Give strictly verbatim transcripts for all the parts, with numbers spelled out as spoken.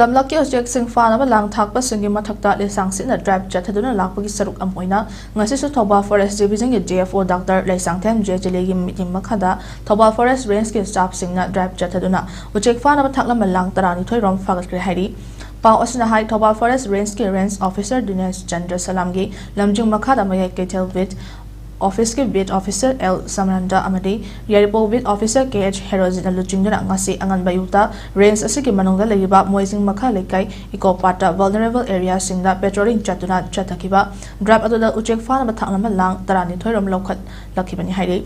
ꯂꯝꯂꯛꯀꯤ ꯎꯆꯦꯛꯁꯤꯡ ꯐꯥꯅꯕ ꯂꯥꯡ ꯊꯥꯛꯄꯁꯤꯡꯒꯤ ꯃꯊꯛꯇ ꯂꯤꯁꯥꯡ ꯁꯤꯠꯅ ꯗ꯭ꯔꯥꯏꯚ ꯆꯠꯊꯗꯨꯅ ꯂꯥꯛꯄꯒꯤ ꯁꯔꯨꯛ ꯑꯃ ꯑꯣꯏꯅ ꯉꯁꯤꯁꯨ ꯊꯧꯕꯥꯜ ꯐꯣꯔꯦꯁ ꯗꯤꯕꯤꯖꯟꯒꯤ D F O doctor Leishangthem J ꯖꯤꯂꯤꯒꯤ ꯃꯤꯠꯌꯦꯡ ꯃꯈꯥꯗ ꯊꯧꯕꯥꯜ ꯐꯣꯔꯦꯁ ꯔꯦꯟꯖꯀꯤ ꯁ꯭ꯇꯥꯐꯁꯤꯡꯅ ꯗ꯭ꯔꯥꯏꯚ ꯆꯠꯊꯗꯨꯅ ꯎꯆꯦꯛ ꯐꯥꯅꯕ ꯊꯥꯛꯂꯝꯕ ꯂꯥꯡ ꯇꯔꯥꯅꯤꯊꯣꯏ ꯔꯣꯝ ꯐꯥꯒꯠꯈ꯭ꯔꯦ ꯍꯥꯏꯔꯤ꯫ ꯄꯥꯎ ꯑꯁꯤꯅ ꯍꯥꯏ, ꯊꯧꯕꯥꯜ ꯐꯣꯔꯦꯁ ꯔꯦꯟꯖꯀꯤ ꯔꯦꯟꯖ ꯑꯣꯐꯤꯁꯔ ꯗꯤꯅꯦꯁ ꯆꯟꯗ꯭ꯔ ꯁꯂꯥꯝꯒꯤ ꯂꯝꯖꯤꯡ ꯃꯈꯥꯗ ꯃꯌꯥꯏ ꯀꯩꯊꯦꯜ ꯕꯤꯠ ꯑꯣꯐꯤꯁꯀꯤ ꯕꯤꯠ ꯑꯣꯐꯤꯁꯔ ꯑꯦꯜ ꯁꯃꯔꯟꯗ ꯑꯃꯗꯤ ꯌꯥꯏꯔꯤꯄꯣꯛ ꯕꯤꯠ ꯑꯣꯐꯤꯁꯔ ꯀꯦ ꯑꯩꯆ ꯍꯦꯔꯣꯖꯤꯠꯅ ꯂꯨꯆꯤꯡꯗꯨꯅ ꯉꯁꯤ ꯑꯉꯟꯕ ꯑꯌꯨꯛꯇ ꯔꯦꯟꯖ ꯑꯁꯤꯒꯤ ꯃꯅꯨꯡꯗ ꯂꯩꯔꯤꯕ ꯃꯣꯏꯖꯤꯡ ꯃꯈꯥ ꯂꯩꯀꯥꯏ ꯏꯀꯣ ꯄꯥꯠꯇ ꯚꯜꯅꯔꯦꯕꯜ ꯑꯦꯔꯤꯌꯥꯁꯤꯡꯗ ꯄꯦꯇ꯭ꯔꯣꯂꯤꯡ ꯆꯠꯇꯨꯅ ꯆꯠꯊꯈꯤꯕ ꯗ꯭ꯔꯥꯏꯚ ꯑꯗꯨꯗ ꯎꯆꯦꯛ ꯐꯥꯅꯕ ꯊꯥꯛꯅꯕ ꯂꯥꯡ ꯇꯔꯥꯅꯤꯊꯣꯏ ꯔꯣꯝ ꯂꯧꯈꯠꯂꯛꯈꯤꯕꯅꯤ ꯍꯥꯏꯔꯤ꯫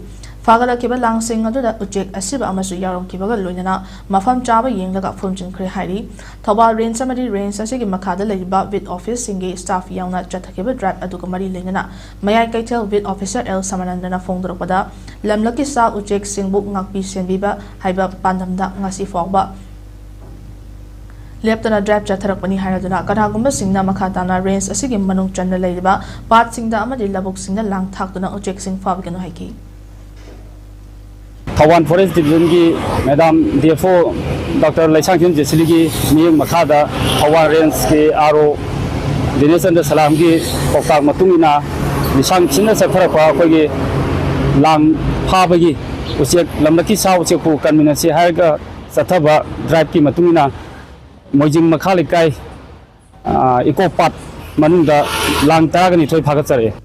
ꯐꯥꯒꯠꯂꯛꯈꯤꯕ ꯂꯥꯡꯁꯤꯡ ꯑꯗꯨꯗ ꯎꯆꯦꯛ ꯑꯁꯤꯕ ꯑꯃꯁꯨ ꯌꯥꯎꯔꯝꯈꯤꯕꯒ ꯂꯣꯏꯅꯅ ꯃꯐꯝ ꯆꯥꯕ ꯌꯦꯡꯂꯒ ꯐꯨꯝꯖꯤꯟꯈ꯭ꯔꯦ ꯍꯥꯏꯔꯤ꯫ ꯊꯧꯕꯥꯜ ꯔꯦꯟꯖ ꯑꯃꯗꯤ ꯔꯦꯟꯖ ꯑꯁꯤꯒꯤ ꯃꯈꯥꯗ ꯂꯩꯔꯤꯕ ꯕꯤꯠ ꯑꯣꯐꯤꯁꯁꯤꯡꯒꯤ ꯁ꯭ꯇꯥꯐ ꯌꯥꯎꯅ ꯆꯠꯊꯈꯤꯕ ꯗ꯭ꯔꯥꯏꯚ ꯑꯗꯨꯒ ꯃꯔꯤ ꯂꯩꯅꯅ ꯃꯌꯥꯏ ꯀꯩꯊꯦꯜ ꯕꯤꯠ ꯑꯣꯐꯤꯁꯔ ꯑꯦꯜ ꯁꯃꯥꯅꯟꯗꯅ ꯐꯣꯡꯗꯣꯔꯛꯄꯗ, ꯂꯝꯂꯛꯀꯤ ꯁꯥ ꯎꯆꯦꯛꯁꯤꯡꯕꯨ ꯉꯥꯛꯄꯤ ꯁꯦꯟꯕꯤꯕ ꯍꯥꯏꯕ ꯄꯥꯟꯗꯝꯗ ꯉꯁꯤ ꯐꯥꯎꯕ ꯂꯦꯞꯇꯅ ꯗ꯭ꯔꯥꯏꯚ ꯆꯠꯊꯔꯛꯄꯅꯤ ꯍꯥꯏꯔꯗꯨꯅ, ꯀꯅꯥꯒꯨꯝꯕꯁꯤꯡꯅ ꯃꯈꯥ ꯇꯥꯅ ꯔꯦꯟꯖ ꯑꯁꯤꯒꯤ ꯃꯅꯨꯡ ꯆꯟꯅ ꯂꯩꯔꯤꯕ ꯄꯥꯠꯁꯤꯡꯗ ꯑꯃꯗꯤ ꯂꯧꯕꯨꯛꯁꯤꯡꯗ ꯂꯥꯡ ꯊꯥꯛꯇꯨꯅ ꯎꯆꯦꯛꯁꯤꯡ ꯐꯥꯕꯤꯒꯅꯨ ꯍꯥꯏꯈꯤ꯫ ꯊꯧꯕꯥꯜ ꯐꯣꯔꯦꯁ ꯗꯤꯕꯤꯖꯟꯒꯤ madam D F O doctor Leishangthem ꯖꯦꯁꯤꯂꯤꯒꯤ ꯃꯤꯠꯌꯦꯡ ꯃꯈꯥꯗ ꯊꯧꯕꯥꯜ ꯔꯦꯟꯖꯀꯤ ꯑꯥꯔ ꯑꯣ ꯗꯤꯅꯦꯁ ꯆꯟꯗ꯭ꯔ ꯁꯂꯥꯝꯒꯤ ꯄꯥꯎꯇꯥꯛ ꯃꯇꯨꯡ ꯏꯟꯅ ꯂꯤꯁꯥꯡ ꯁꯤꯠꯅ ꯆꯠꯊꯔꯛꯄ ꯑꯩꯈꯣꯏꯒꯤ ꯂꯥꯡ ꯐꯥꯕꯒꯤ ꯎꯆꯦꯛ, ꯂꯝꯂꯛꯀꯤ ꯁꯥ ꯎꯆꯦꯛꯄꯨ ꯀꯟꯃꯤꯟꯅꯁꯤ ꯍꯥꯏꯔꯒ ꯆꯠꯊꯕ ꯗ꯭ꯔꯥꯏꯚꯀꯤ ꯃꯇꯨꯡ ꯏꯟꯅ ꯃꯣꯏꯖꯤꯡ ꯃꯈꯥ ꯂꯩꯀꯥꯏ, ꯑ, ꯏꯀꯣ ꯄꯥꯠ ꯃꯅꯨꯡꯗ ꯂꯥꯡ ꯇꯔꯥꯒ ꯅꯤꯊꯣꯏ ꯐꯥꯒꯠꯆꯔꯛꯑꯦ꯫